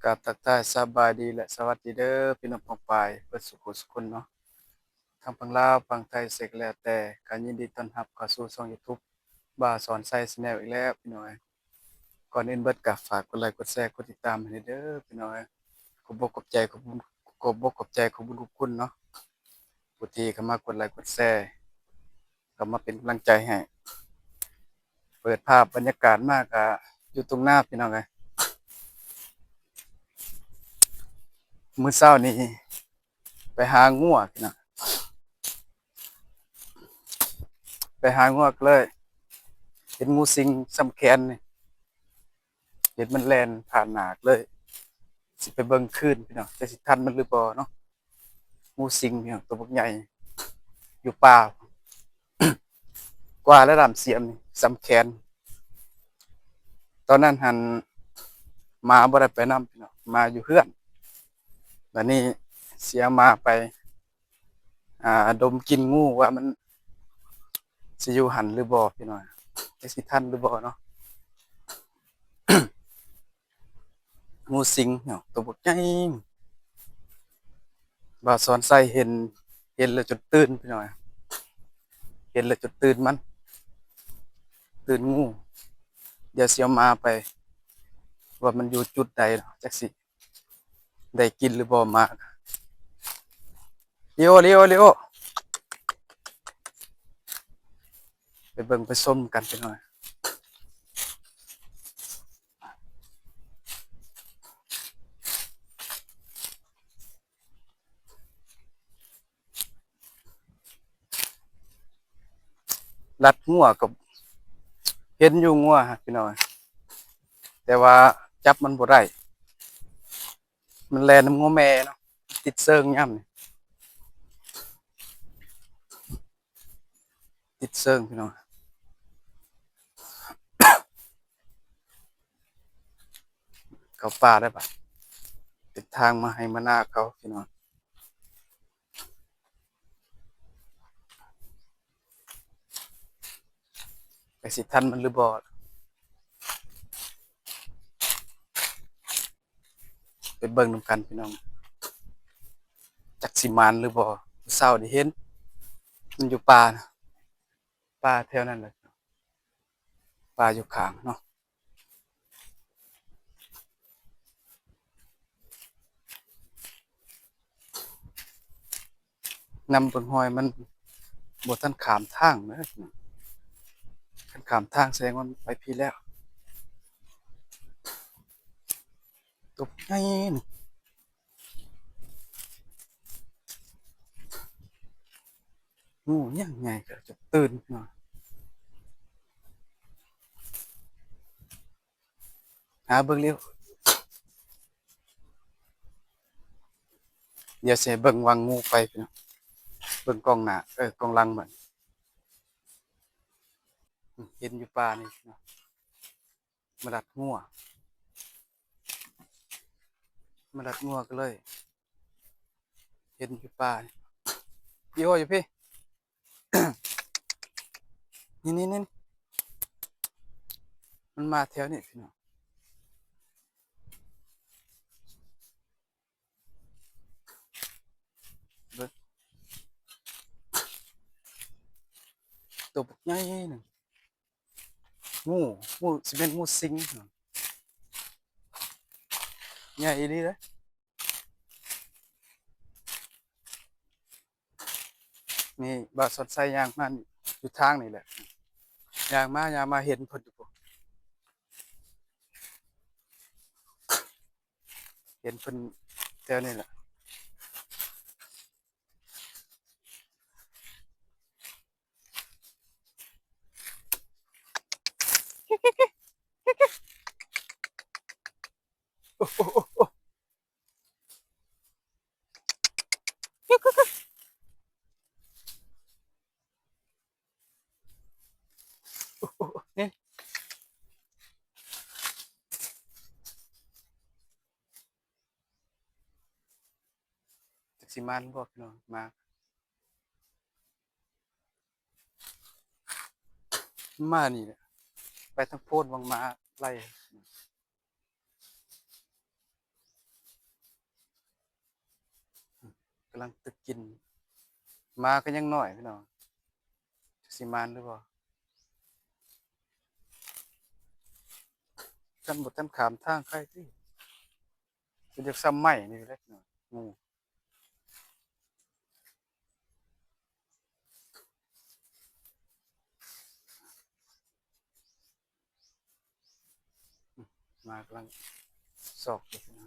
ກາບທັກທາຍສະບາຍດີ ແລະ ສະຫວັດດີເດີພີ່ນ້ອງປ້ອງປາຍເບິດສູ່ຜູ້ສູ່ຄົນເນາະ ທັງຝັ່ງລາວ ຝັ່ງໄທ ໃສກໍແລ້ວແຕ່ ກໍຍິນດີຕ້ອນຮັບເຂົ້າສູ່ຊ່ອງຢູທູບ ບ່າວສອນໄຊ Channel ອີກແລ້ວພີ່ນ້ອງເອີຍ. ກ່ອນອື່ນເບິດກໍຝາກກົດໄລກົດແຊ ກົດຕິດຕາມໃຫ້ແດ່ເດີພີ່ນ້ອງເອີຍ. ຂອບອົກຂອບໃຈ ຂອບຄຸນ ຂອບອົກຂອບໃຈ ຂອບບຸນຂອບຄຸນເນາະ ຜູ້ທີ່ເຂົ້າມາກົດໄລກົດແຊ ເຂົ້າມາເປັນກຳລັງໃຈໃຫ້. ເປີດພາບບັນຍາກາດມາກະຢູ່ທົ່ງນາພີ່ນ້ອງເອີຍ. ມື້ເຊົ້ານີ້ໄປຫາງົວພີ່ນ້ອງ ໄປຫາງົວກໍເລີຍເຫັນງູສິງສ່ຳແຂນນີ້ ເຫັນມັນແລ່ນຜ່ານໜ້າ ກໍເລີຍຊິໄປເບິ່ງຄືນພີ່ນ້ອງ ແຕ່ຊິທັນມັນຫຼືບໍ່ເນາະ. ງູສິງພີ່ນ້ອງ ໂຕບັກໃຫຍ່ຢູ່ປ່າ ກວ່າແລ້ວດຳສຽມນີ້ສ່ຳແຂນ. ຕອນນັ້ນຫັ້ນໝາບໍ່ໄດ້ໄປນຳພີ່ນ້ອງ ໝາຢູ່ເຮືອນ. ບາດນີ້ຊິເອົາໝາໄປ ອ່າ ດົມກິ່ນງູວ່າມັນຊິຢູ່ຫັ້ນຫຼືບໍ່ພີ່ນ້ອງ ຈັກຊິທັນຫຼືບໍ່ເນາະ. ງູສິງເນາະ ໂຕບັກໃຫຍ່ ບ່າວສອນໄຊເຫັນ ເຫັນແລ້ວຈົນຕື່ນພີ່ນ້ອງ ເຫັນແລ້ວຈົນຕື່ນມັນ ຕື່ນງູ. ດຽວຊິເອົາໝາໄປ ວ່າມັນຢູ່ຈຸດໃດ ຈັກຊິໄດ້ກິນຫຼືບໍ່ໝາ. ລີໂອ ລີໂອ ລີໂອ ໄປເບິ່ງໄປຊົມກັນຈັກໜ່ອຍ. ລັດງົວກໍເຫັນຢູ່ ງົວຫັ້ນພີ່ນ້ອງ ແຕ່ວ່າຈັບມັນບໍ່ໄດ້ ມັນແລ່ນນຳງົວແມ່ເນາະ ຕິດເຊີງຍາມນີ້ ຕິດເຊີງພີ່ນ້ອງ. ເຂົ້າປ່າໄດ້ບາດ ເປັນທາງມາໄຮ່ມານາເຂົາພີ່ນ້ອງ. ໄປຊິທັນມັນຫຼືບໍ່ ໄປເບິ່ງນຳກັນພີ່ນ້ອງ ຈັກຊິໝານຫຼືບໍ່. ເຊົ້າໄດ້ເຫັນມັນຢູ່ປ່ານະ ປ່າແຖວນັ້ນແຫຼະ ປ່າຢູ່ຂ້າງເນາະ. ນຳເບິ່ງຮອຍມັນບໍ່ທັນຂ້າມທາງເດີ ຄັນຂ້າມທາງແສດງວ່າມັນໄປພີ້ແລ້ວ. ຕົກໃຫຍ່ນີ້ ງູຫຍັງໃຫຍ່ກະຈະຕື່ນເນາະ. ຫາເບິ່ງເລັວ ດຽວຊິໃຫ້ເບິ່ງວັງງູໄປພີ່ນ້ອງ ເບິ່ງກ້ອງໜ້າ ເອີ ກ້ອງຫຼັງມັນ ເຫັນຢູ່ປ່ານີ້ເນາະ. ມາລັດງົວ ມາລັດງົວກໍເລີຍເຫັນຢູ່ປ່ານີ້ ອີໂອຢູ່ພີ້ ນີ້ໆໆ ມັນມາແຖວນີ້ພີ່ນ້ອງ. ເບິ່ງ ໂຕບັກໃຫຍ່ໜຶ່ງ ງູ ງູ ຊິແມ່ນງູສິງ ໃຫຍ່ອີ່ຫຼີເດ້. ນີ້ບ່າວສອນໄຊຍ່າງມາຢູ່ທາງນີ້ແຫຼະ ຍ່າງມາ ຍ່າງມາເຫັນເພິ່ນຢູ່ພຸ້ນ ເຫັນເພິ່ນແຖວນີ້ແຫຼະ. ໂອ້ ໂອ້ ໂອ້ ໂອ້ ນີ້ ຈັກຊິມານບໍ່ພີ່ນ້ອງ ມາ ມານີ້ແຫຼະ ໄປທາງໂພນວັງມາໄລ່. ໂ ຳລັງຕຶກກິນ. ໝາກໍຍັງນ້ອຍພີ່ນ້ອງ ຊິມານຫຼືບໍ່? ຄັນບໍ່ທັນຂ້າມທາງໄຄຕິ ເປັນຈັກສ່ຳໄມ້ນີ້ແຫຼະພີ່ນ້ອງ ງູ. ໝາກຳລັງຊອກຢູ່ນະ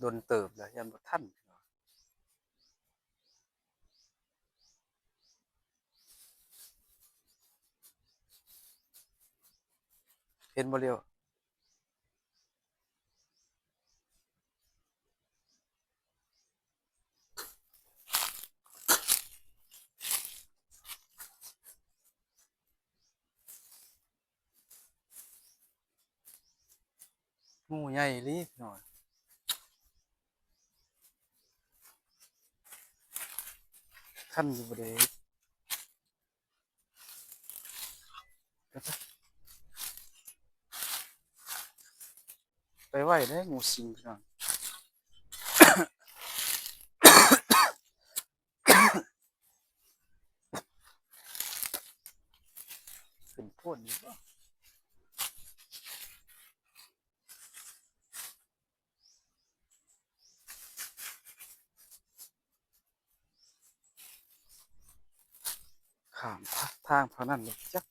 ດົນເຕີບແລ້ວ ຢ້ານບໍ່ທັນ. ເຫັນບໍ່ຫຼຽວ? ງູໃຫຍ່ອີ່ຫຼີພີ່ນ້ອງ ທັນຢູ່ບໍ່ເດ? ໄປໄວເດ້ງູສິງພີ່ນ້ອງ. ຂຶ້ນໂພນນີ້ບໍ່? ຂ້າມທາງຝັ່ງນັ້ນເລີຍຈັກ.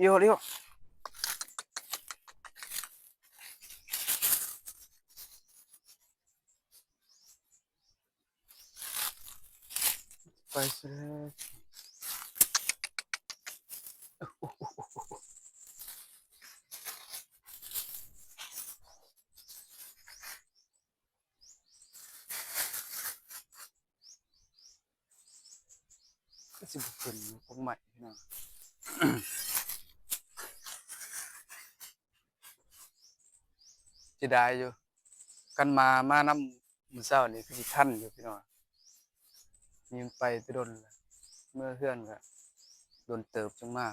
ລ້ຽວ ລ້ຽວ ໄປຊະແລ້ວ. ຄືຊິບໍ່ຂຶ້ນ ພວກໃໝ່ພີ່ນ້ອງ. ເສຍດາຍຢູ່ ຄັນມາ ມານຳມື້ເຊົ້ານີ້ຄືຊິທັນຢູ່ພີ່ນ້ອງ. ນີ້ມັນໄປແຕ່ດົນແລ້ວ ເມືອເຮືອນກະດົນເຕີບຈັ່ງມາ.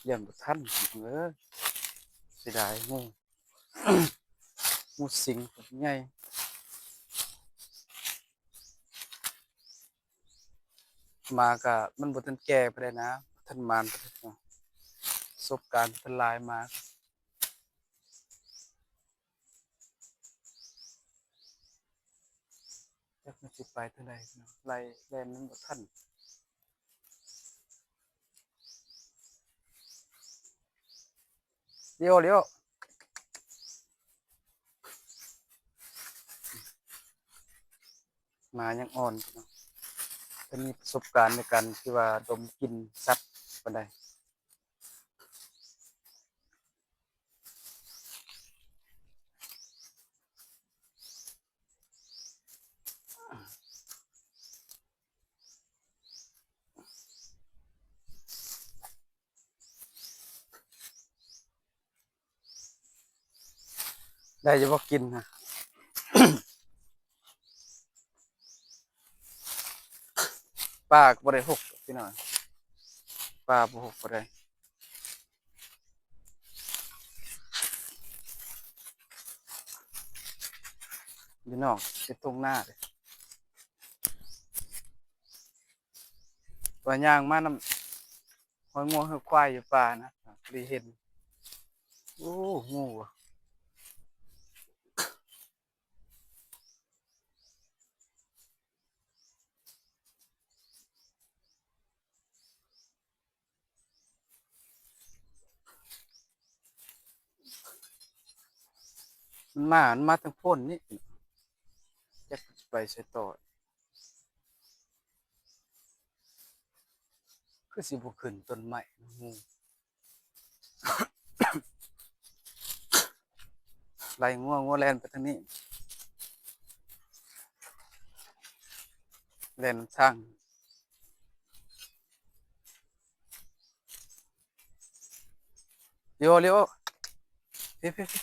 ຢ້ານບໍ່ທັນ ເອີ ເສຍດາຍງູ ງູສິງໂຄດໃຫຍ່. ໝາກະມັນບໍ່ທັນແກ່ປານໃດນະ ບໍ່ທັນໝານປານໃດເນາະ ປະສົບການບໍ່ທັນຫຼາຍ ໝາ ຈັກມັນຊິໄປທາງໃດເນາະ ໄລ່ແລ່ນມັນບໍ່ທັນ. ລ້ຽວ ລ້ຽວ ໝາຍັງອ່ອນເນາະ ບໍ່ມີປະສົບການໃນການທີ່ວ່າດົມກິ່ນສັດປານໃດ. ໄດ້ຢູ່ບໍ່ກິນນະ? ປາກໍບໍ່ໄດ້ຫົກພີ່ນ້ອງ ປາບໍ່ຫົກປານໃດ. ຢູ່ນອກ ຢູ່ທົ່ງນາເດ້ ວ່າຍ່າງມານຳ ຮອຍງົວຮອຍຄວາຍຢູ່ປ່ານະ ພໍດີເຫັນ. ໂອ້ ງູ ມັນມາ ມັນມາທາງໂພນນີ້ ຈັກໄປໃສຕໍ່. ຄືຊິບໍ່ຂຶ້ນຕົ້ນໄມ້ ງູ ໄລ່ງົວ ງົວແລ່ນໄປທາງນີ້ ແລ່ນນຳທາງ. ລີໂອ ລີໂອ ພີ້ ພີ້ ພີ້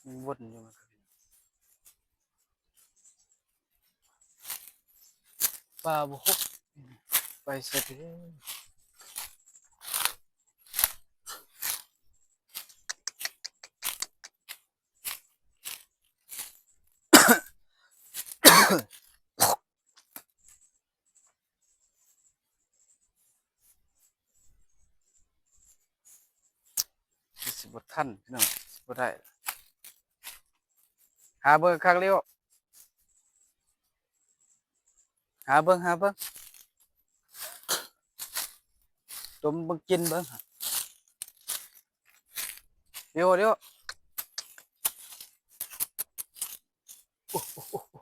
ມັນວົນຢູ່ ປາບໍ່ຄົບ ໄປໃສເດ້. ຄືຊິບໍ່ທັນພີ່ນ້ອງ ຊິບໍ່ໄດ້ ຫາເບິ່ງຄັກເລີຍ ຫາເບິ່ງ ຫາເບິ່ງ ດົມເບິ່ງ ກິນເບິ່ງ ເດ ເດ. ໂອ້ ໂອ້ ໂອ້ ໂອ້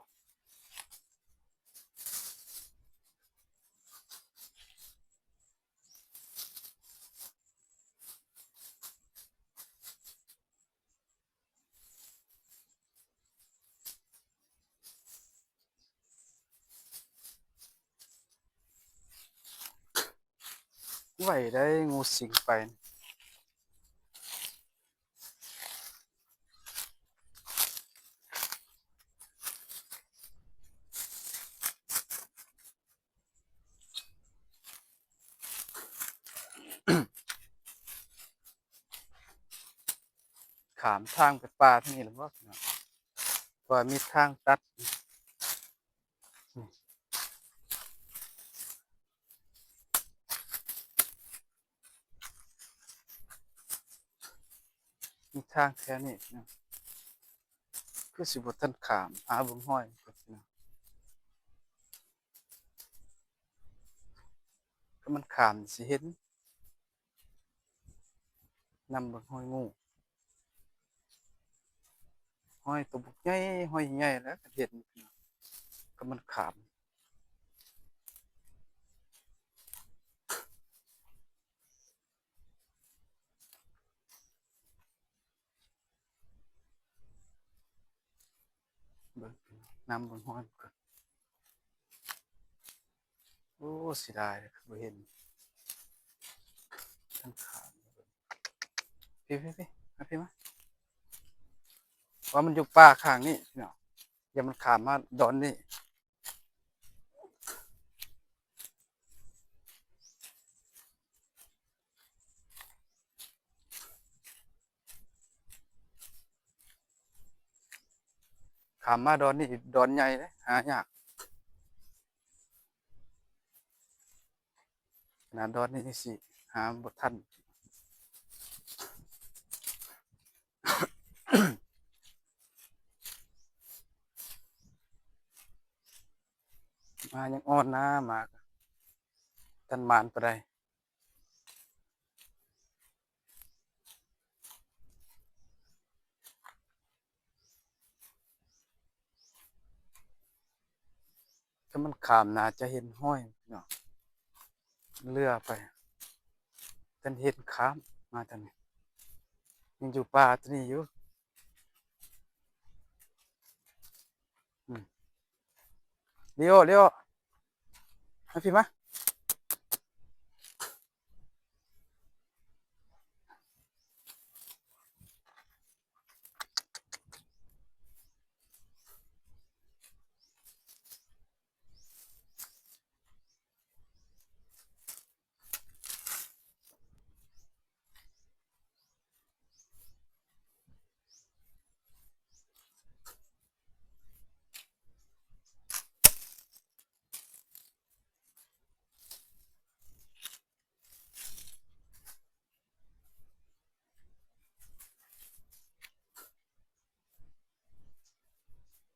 ໄວໄດ໋ ງູສິງໄປ. ຂ້າມທາງໄປປ່າທາງນີ້ແລ້ວບໍ່? ເພາະວ່າມີທາງຕັດ. ມີທາງແຖວນີ້ເນາະ ຄືຊິບໍ່ທັນຂ້າມ ຫາເບິ່ງຮອຍກ່ອນເນາະ ຄັນມັນຂ້າມຊິເຫັນ. ນຳເບິ່ງຮອຍງູ ຮອຍໂຕບັກໃຫຍ່ ຮອຍໃຫຍ່ແລ້ວ ຄັນເຫັນ ຄັນມັນຂ້າມ. ເບິ່ງ ນຳເບິ່ງຮອຍມັນກ່ອນ. ໂອ້ ເສຍດາຍ ຄືບໍ່ເຫັນທາງຂ້າງ. ພີ້ ພີ້ ພີ້ ມາ ພີ້ ມາ ວ່າມັນຢູ່ປ່າຂ້າງນີ້ພີ່ນ້ອງ ຢ່າມັນຂ້າມມາດອນນີ້. ຂ້າມມາດອນນີ້ ດອນໃຫຍ່ເດ້ ຫາຍາກ. ຂະໜາດດອນນີ້ຊິຫາບໍ່ທັນ. ມາຍັງອ່ອນນາ ມາກະທັນໝານປານໃດ. ຖ້າມັນຂ້າມໜ້າຈະເຫັນຮອຍເນາະ ເຫຼືອໄປ ຄັນເຫັນຂ້າມມາທາງນີ້ ຍັງຢູ່ປ່າຕົວນີ້ຢູ່. ອືມ ລີໂອ ລີໂອ ມາພີ້ມາ.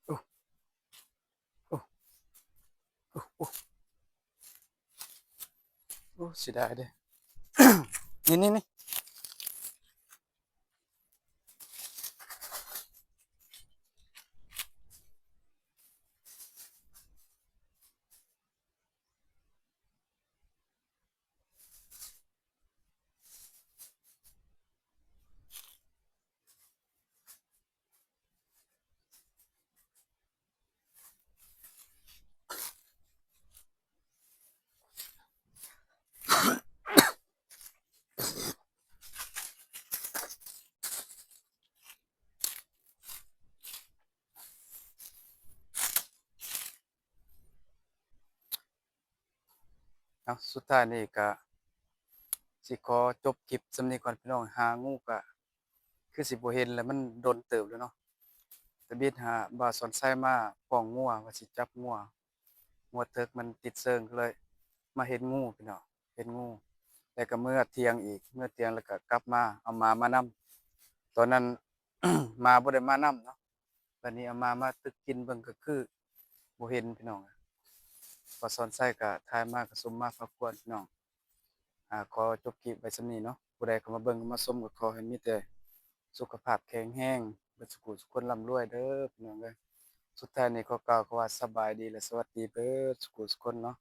ໂອ້ ໂອ້ ໂອ້ ໂອ້ ໂອ້ ເສຍດາຍເດ້ ນີ້ ນີ້ ນີ້. ໂ ເນາະ ສຸດທ້າຍນີ້ກະຊິຂໍຈົບຄລິບສ່ຳນີ້ກ່ອນພີ່ນ້ອງ. ຫາງູກະຄືຊິບໍ່ເຫັນແລ້ວ ມັນດົນເຕີບແລ້ວເນາະ. ຕະບິດຫາບ່າວສອນໄຊມາປ້ອງງົວ ວ່າຊິຈັບງົວ ງົວເຖິກມັນຕິດເຊີງ ກໍເລີຍມາເຫັນງູພີ່ນ້ອງ ເຫັນງູ ແລ້ວກໍເມືອຖຽງອີກ ເມືອຖຽງແລ້ວກໍກັບມາເອົາໝາມານຳ. ຕອນນັ້ນ ໝາບໍ່ໄດ້ມານຳເນາະ ບັດນີ້ເອົາໝາມາຕຶກກິນເບິ່ງກໍຄືບໍ່ເຫັນພີ່ນ້ອງ. ບ່າວສອນໄຊກໍຖ່າຍມາກໍຊົມມາພາກວນພີ່ນ້ອງ. ອາ ຂໍຈົບຄລິບໄວ້ສ່ຳນີ້ເນາະ. ຜູ້ໃດເຂົ້າມາເບິ່ງເຂົ້າມາຊົມກໍຂໍໃຫ້ມີແຕ່ສຸຂະພາບແຂງແຮງ ເບິດສຸຂູສຸຄົນ ລ່ຳລວຍເດີພີ່ນ້ອງເອີຍ. ສຸດທ້າຍນີ້ຂໍກ່າວຄຳວ່າສະບາຍດີ ແລະ ສະຫວັດດີເບິດສຸຂູສຸຄົນເນາະ.